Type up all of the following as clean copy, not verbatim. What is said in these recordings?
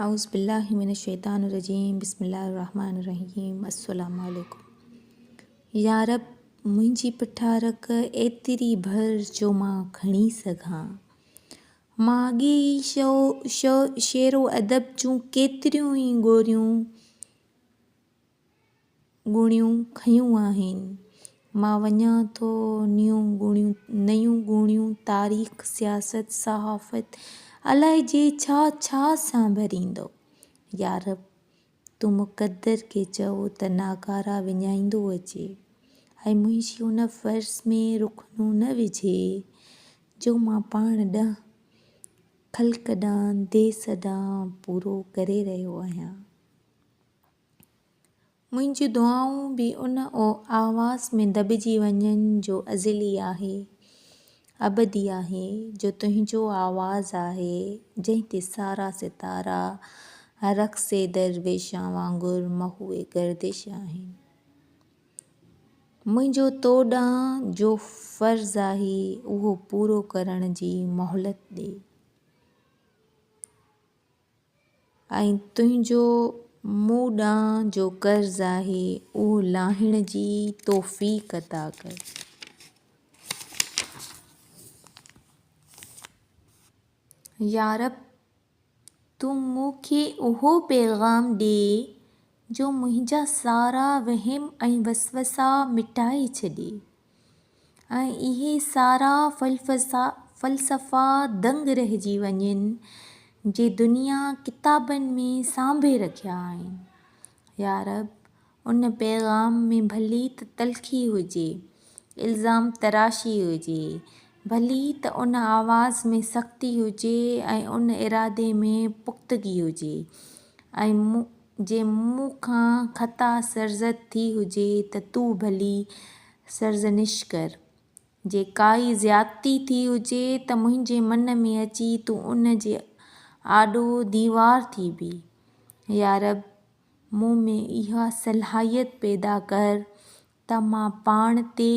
اعوذ بالله من الشيطان الرجيم بسم الله الرحمن الرحيم السلام عليڪم يا رب منهنجي پٺارڪ ايتري ڀر جو مان کڻي سگهان مان اڳي ئي شو شو شعر و ادب جون ڪيتريون ئي گوريون ڳوڻيون کنيون آهن. مان وڃان ٿو نيون ڳوڻيون نيون ڳوڻيون تاريخ، سياست، صحافت الائجي ڇا ڇا سان ڀريندو. يارب! تون مقدر کي چئو ته ناڪارا وڃائيندو اچي ۽ منهنجي ان فرض ۾ رخنو نه وجهي جو مان پاڻ ڏانهن، خلق ڏانهن، ديس ڏانهن پورو ڪري رهيو آهيان. منهنجون دعائون به ان آواز ۾ دٻجي وڃن جو ازلي آهي، ابدي آهي، جو تنهنجو آواز آهي، جنهن تي سارا ستارا رقص درويشان وانگر محو گردش آهن. منهنجو تو ڏانهن جو فرض آهي، اهو پورو ڪرڻ جي مهلت ڏي. ۽ تنهنجو مون ڏانهن جو قرض آهي، اهو لاهڻ جي توفيق عطا ڪر. يارب! تون مون کي اهو پيغام ڏي، جو منهنجا سارا وهم ۽ وسوسا مٽائي ڇڏي. ۽ اهي سارا فلسفا دنگ رهجي وڃن، جي دنيا ڪتابن ۾ سانڀي رکيا آهن. يارب! ان پيغام ۾ ڀلي ته تلخي هجي، الزام تراشي هجي، ڀلي ته ان آواز ۾ سختي هجي ۽ ان ارادي ۾ پختگي هجي ۽ جي مون کان خطا سرزد ٿي هجي ته تون ڀلي سرزنش ڪر. جي ڪائي زيادتي ٿي هجي ته منهنجي من ۾ اچي تون ان جي آڏو ديوار ٿي بيهه. يا رب! مون ۾ اها صلاحيت پيدا ڪر ته مان پاڻ تي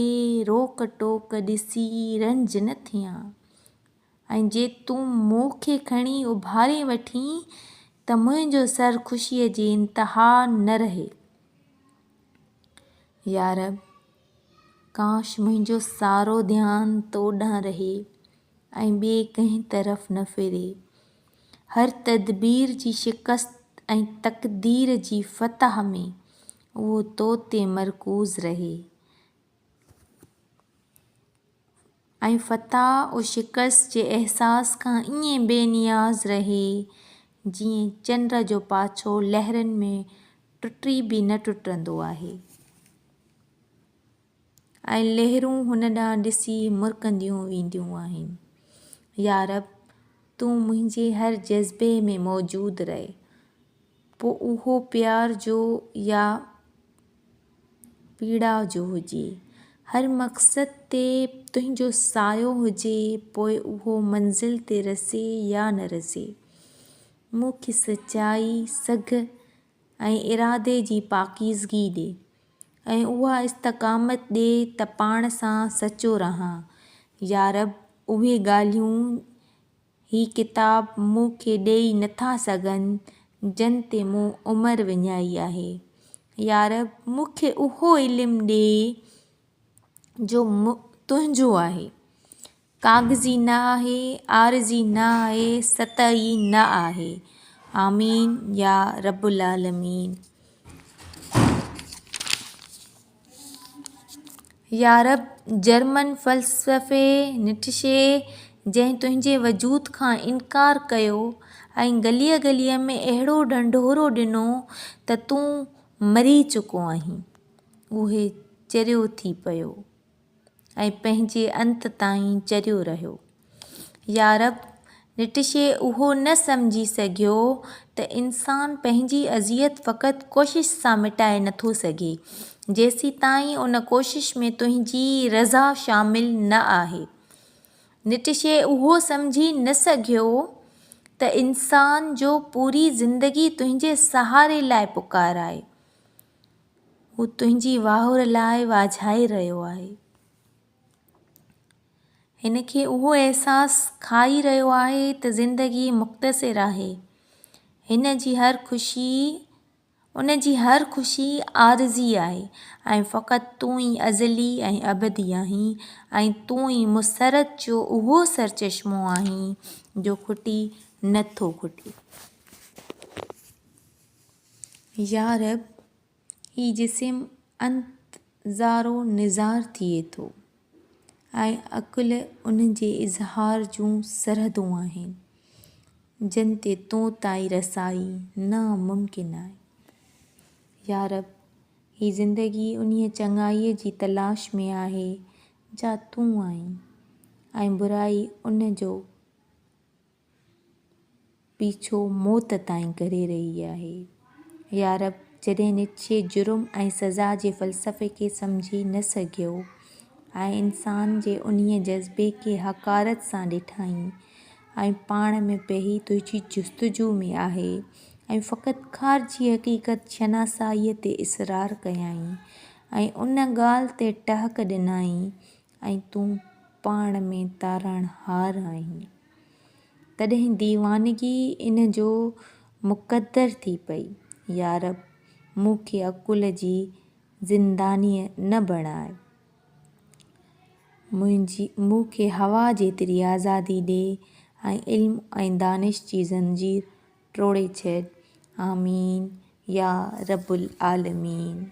روڪ ٽوڪ ڏسي رنج نه ٿيان ۽ جي تون مون کي کڻي اڀاري وٺين ته منهنجو سر خوشيء جي انتها نه رهي. يارب! ڪاش منهنجو سارو ڌيان تو ڏانهن رهي ۽ ٻئي ڪنهن طرف نه ڦري. هر تدبير جي شڪست ۽ تقدير جي فتح ۾ اهو تو تي مرڪوز رهي ۽ فتح و شڪست جي احساس کان ائين بي نياز رهي جيئن چنڊ جو پاڇو لهرن ۾ ٽٽي به نه ٽٽندو آهي ۽ لهرون هن ڏانهن ڏسي مرڪنديون وينديون آهن. يارب! تون منهنجي هر جذبي ۾ موجود رهه. پوء اهو پيار جو يا پيڙاء جو هجي. هر مقصد تي تنهنجو سايو هجي، پوء اهو منزل تي رسي يا نه رسي. مون کي سچائي، سگهه ۽ ارادي جي پاڪيزگي ڏي ۽ اها استقامت ڏي ته پاڻ سان سچو رهان. يارب! اهي ڳالهيون هي ڪتاب مون کي ڏيئي نٿا سگهن، جن تي مون عمر وڃائي آهي. يارب! مون کي اهو علم ڏي، جو تنهنجو آهي. ڪاغذي نه آهي، عارضي نه آهي، سطحي نه آهي. آمين يا رب العالمين. يارب! جرمن فلسفي نٽشي جنهن تنهنجي وجود کان انڪار ڪيو ۽ گليء گليء ۾ اهڙو ڍنڍورو ڏنو ته تون مري چڪو آهين، اهي چريو ٿي پيو. ۽ پنهنجي انت تائين چريو رهيو. يارب! نٽشي اهو نه سمجهي سگهيو ته انسان پنهنجي اذيت فقط ڪوشش سان مٽائي نٿو سگهي، جيسيتائين ان ڪوشش ۾ تنهنجي رضا شامل نه آهي. نٽشي اهو سمجهي نه سگهيو ته انسان جو پوري زندگي تنهنجي سهاري لاء پڪار آهي. هو تنهنجي واهر لاء واجهائي رهيو آهي. هن کي اهو احساس کائي رهيو آهي ته زندگي مختصر آهي. هن جي هر خوشي ان جي هر خوشي عارضي آهي ۽ فقط تون ئي ازلي ۽ ابدي آهين ۽ تون ئي مسرت جو اهو سرچشمو آهين جو کٽي نه ٿو کٽي. يا رب! هي جسم انت زارو نظار ٿئي ٿو ۽ عقل ان جي اظهار جون سرحدون آهن، جن تي تو تائين رسائي ناممڪن آهي. يا رب! هي زندگي انهيء چڱائيء جي تلاش ۾ آهي، جا تون آهين ۽ برائي ان جو پيڇو موت تائين ڪري رهي آهي. يا رب! جڏهن نٽشي جرم ۽ سزا جي فلسفي کي سمجهي نه سگهيو ۽ انسان جي انهيء جذبي کي حقارت سان ڏٺائين ۽ پاڻ ۾ پيهي تنهنجي جستجو ۾ آهي ۽ فقط خارجي حقيقت شناسائيء تي اصرار ڪيائين ۽ ان ڳالهه تي ٽهڪ ڏنائين ۽ تون پاڻ ۾ تارڻهار آهين. تڏهن ديوانگي ان جو مقدر ٿي پئي. يا رب! مون کي عقل جي زندانيء نه بڻاء. مون کي هوا جيتري آزادي ڏي ۽ علم ۽ دانش جي زنجير ٽوڙي ڇڏ. آمين يا رب العالمين.